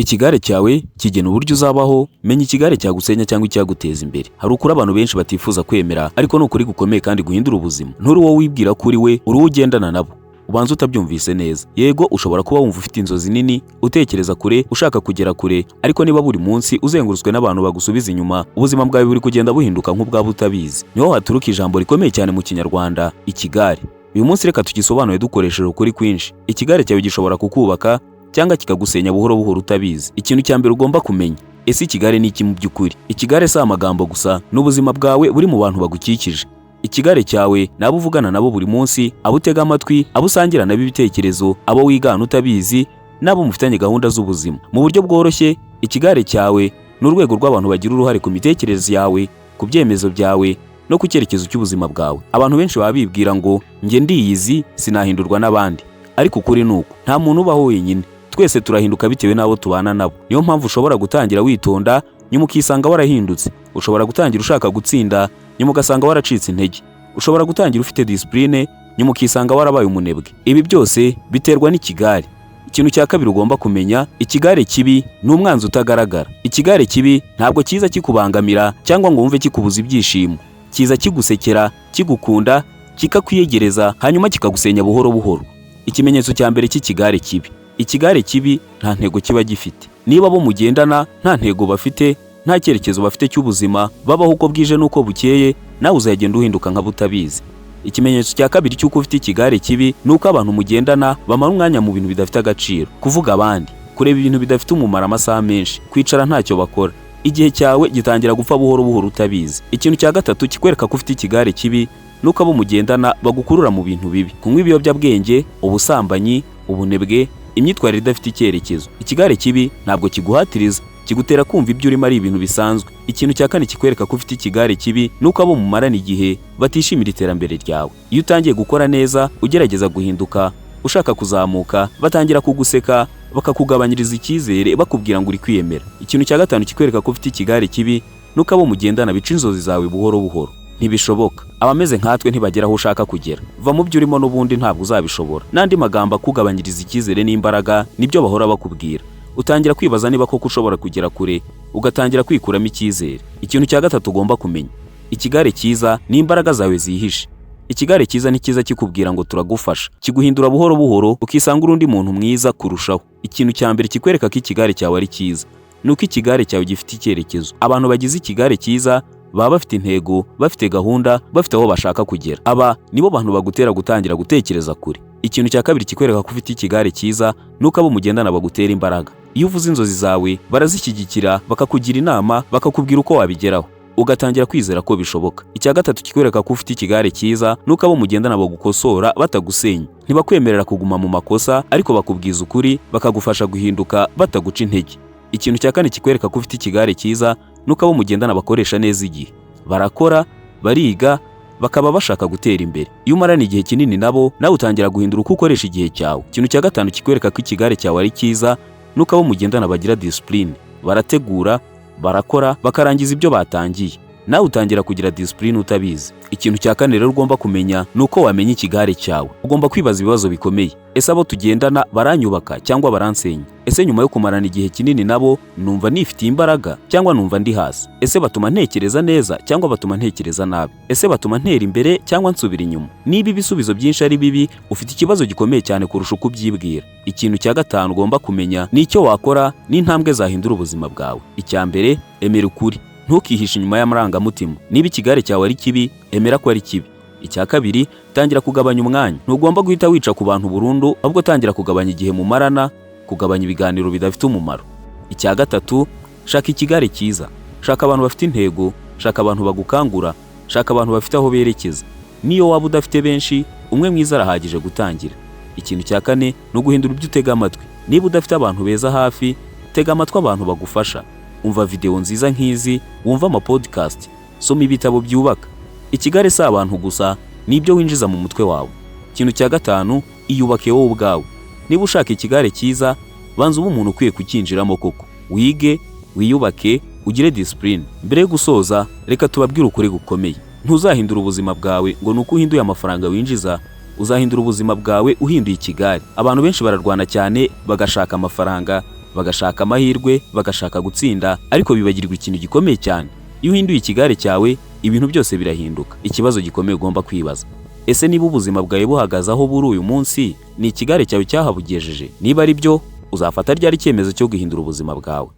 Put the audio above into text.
Ikigare cyawe kigena uburyo uzabaho. Menya ikigare cyagusenya cyangwa icyaguteza imbere. Hari ukuri abantu benshi batifuza kwemera, ariko ni ukuri gukomeye kandi guhindura ubuzima. Nturi wowe wibwira ko uri we, uri uwo ugendana nabo. Ubanza utabyumvise neza. Yego, ushobora kuba wumva ufite inzozi nini, utekereza kure, ushaka kugera kure, ariko niba buri munsi uzengurutswe n'abantu bagusubiza inyuma, ubuzima bwawe buri kugenda buhinduka nk'ubwaba utabizi. Niho haturuka ijambo rikomeye cyane mu Kinyarwanda, ikigare. Uyu munsi reka tugisobanure dukoresheje ukuri kwinshi. Ikigare cyawe gishobora kukubaka cyangwa kikagusenya buhoro buhoro utabizi. Ikintu cya mbere ugomba kumenya: ese ikigare ni iki mu by'ukuri? Ikigare si amagambo gusa, ni ubuzima bwawe buri mu bantu bagukikije. Ikigare cyawe ni abo uvugana nabo buri munsi, abo utega amatwi, abo usangira nabo ibitekerezo, abo wigana utabizi, n'abo mufitanye gahunda z'ubuzima. Mu buryo bworoshye, ikigare cyawe ni urwego rw'abantu bagira uruhare ku mitekerereze yawe, ku byemezo byawe no ku cyerekezo cy'ubuzima bwawe. Abantu benshi baba bibwira ngo njye ndiyizi, sinahindurwa n'abandi, ariko ukuri ni uku: nta muntu ubaho wenyine. Twese turahinduka bitewe n'abo tubana nabo. Niyo mpamvu ushobora gutangira witonda, nyuma ukisanga warahindutse. Ushobora gutangira ushaka gutsinda, nyuma ugasanga waracitse intege. Ushobora gutangira ufite discipline, nyuma ukisanga warabaye umunebwe. Ibi byose biterwa n'ikigare. Ikintu cya kabiri ugomba kumenya: ikigare kibi ni umwanzi utagaragara. Ikigare kibi ntabwo kiza kikubangamira cyangwa ngo wumve kikubuza ibyishimo. Kiza kigusekera, kigukunda, kikakwiyegereza, hanyuma kikagusenya buhoro buhoro. Ikimenyetso cya mbere cy'ikigare kibi: ikigare kibi nta ntego kiba gifite. Niba abo mugendana nta ntego bafite, nta cyerekezo bafite cy'ubuzima, babaho uko bwije n'uko bukeye, nawe uzagenda uhinduka nka butabizi. Ikimenyetso cya kabiri cy'uko ufite ikigare kibi ni uko abantu mugendana bamara umwanya mu bintu bidafite agaciro: kuvuga abandi, kureba ibintu bidafite umumaro amasaha menshi, kwicara ntacyo bakora. Igihe cyawe gitangira gupfa buhoro buhoro utabizi. Ikintu cya gatatu kikwereka ko ufite ikigare kibi ni uko abo mugendana bagukurura mu bintu bibi: kunywa ibiyobyabwenge, ubusambanyi, ubunebwe, imyitwarire idafite icyerekezo. Ikigare kibi ntabwo kiguhatiriza, kigutera kumva ibyo urimo ari ibintu bisanzwe. Ikintu cya kane kikwereka ko ufite ikigare kibi ni uko abo mumarana igihe batishimira iterambere ryawe. Iyo utangiye gukora neza, ugerageza guhinduka, ushaka kuzamuka, batangira kuguseka, bakakugabanyiriza icyizere, bakubwira ngo uri kwiyemera. Ikintu cya gatanu kikwereka ko ufite ikigare kibi ni uko abo mugendana bica inzozi zawe buhoro buhoro. Ntibishoboka, abameze nkatwe ntibagera aho ushaka kugera, va mu byo urimo, n'ubundi ntabwo uzabishobora, n'andi magambo akugabanyiriza icyizere n'imbaraga nibyo bahora bakubwira. Utangira kwibaza niba koko ushobora kugera kure, ugatangira kwikuramo icyizere. Ikintu cya gatatu ugomba kumenya: ikigare cyiza ni imbaraga zawe zihishe. Ikigare cyiza ni cyiza kikubwira ngo turagufasha, kiguhindura buhoro buhoro, ukisanga uri undi muntu mwiza kurushaho. Ikintu cya mbere kikwereka ko ikigare cyawe ari cyiza ni uko ikigare cyawe gifite icyerekezo. Abantu bagize ikigare cyiza baba bafite intego, bafite gahunda, bafite aho bashaka kugera. Aba nibo bantu bagutera gutangira gutekereza kure. Ikintu cya kabiri kikwereka ko ufite ikigare cyiza ni uko abo mugendana bagutera imbaraga. Iyo uvuze inzozi zawe, barazishyigikira, bakakugira inama, bakakubwira uko wabigeraho, ugatangira kwizera ko bishoboka. Icya gatatu kikwereka ko ufite ikigare cyiza ni uko abo mugendana bagukosora batagusenya. Ntibakwemerera kuguma mu makosa, ariko bakubwiza ukuri, bakagufasha guhinduka bataguca intege. Ikintu cya kane kikwereka ko ufite ikigare cyiza ni uko abo mugendana bakoresha neza igihe. Barakora, bariga, bakaba bashaka gutera imbere. Iyo umarana igihe kinini nabo, nawe utangira guhindura uko ukoresha igihe cyawe. Ikintu cya gatanu kikwereka ko ikigare cyawe ari cyiza ni uko abo mugendana bagira discipline. Barategura, barakora, bakarangiza ibyo batangiye. Nawe utangira kugira discipline utabizi. Ikintu cya kane rero ugomba kumenya ni uko wamenya ikigare cyawe. Ugomba kwibaza ibibazo bikomeye: ese abo tugendana baranyubaka cyangwa baransenya? Ese nyuma yo kumarana igihe kinini nabo, numva nifitiye imbaraga cyangwa numva ndi hasi? Ese batuma ntekereza neza cyangwa batuma ntekereza nabi? Ese batuma ntera imbere cyangwa nsubira inyuma? Niba ibisubizo byinshi ari bibi, ufite ikibazo gikomeye cyane kurusha uko ubyibwira. Ikintu cya gatanu ugomba kumenya ni icyo wakora n'intambwe zahindura ubuzima bwawe. Icya mbere: emera ukuri, ntukihishe inyuma y'amarangamutima. Niba ikigare cyawe ari kibi, emera ko ari kibi. Icya kabiri: tangira kugabanya umwanya. Ntugomba guhita wica ku bantu burundu, ahubwo tangira kugabanya igihe mumarana, kugabanya ibiganiro bidafite umumaro. Icya gatatu: shaka ikigare cyiza. Shaka abantu bafite intego, shaka abantu bagukangura, shaka abantu bafite aho berekeza. Niyo waba udafite benshi, umwe mwiza arahagije gutangira. Ikintu cya kane ni uguhindura ibyo utega amatwi. Niba udafite abantu beza hafi, tega amatwi abantu bagufasha. Umva videwo nziza nk'izi, wumva amapodcast, soma ibitabo byubaka. Ikigare si abantu gusa, ni ibyo winjiza mu mutwe wawe. Ikintu cya gatanu: iyubake wowe ubwawe. Niba ushaka ikigare cyiza, banza ube umuntu ukwiye kucyinjiramo koko. Wige, wiyubake, ugire discipline. Mbere yo gusoza, reka tubabwire ukuri gukomeye: ntuzahindura ubuzima bwawe ngo ni uko uhinduye amafaranga winjiza. Uzahindura ubuzima bwawe uhinduye ikigare. Abantu benshi bararwana cyane bagashaka amafaranga. Bagashaka amahirwe, bagashaka gutsinda, ariko bibagirwa ikintu gikomeye cyane: iyo uhinduye ikigare cyawe, ibintu byose birahinduka. Ikibazo gikomeye ugomba kwibaza: ese niba ubuzima bwawe buhagaze aho buri uyu munsi, ni ikigare cyawe cyahabugejeje? Niba ari byo, uzafata ryari icyemezo cyo guhindura ubuzima bwawe?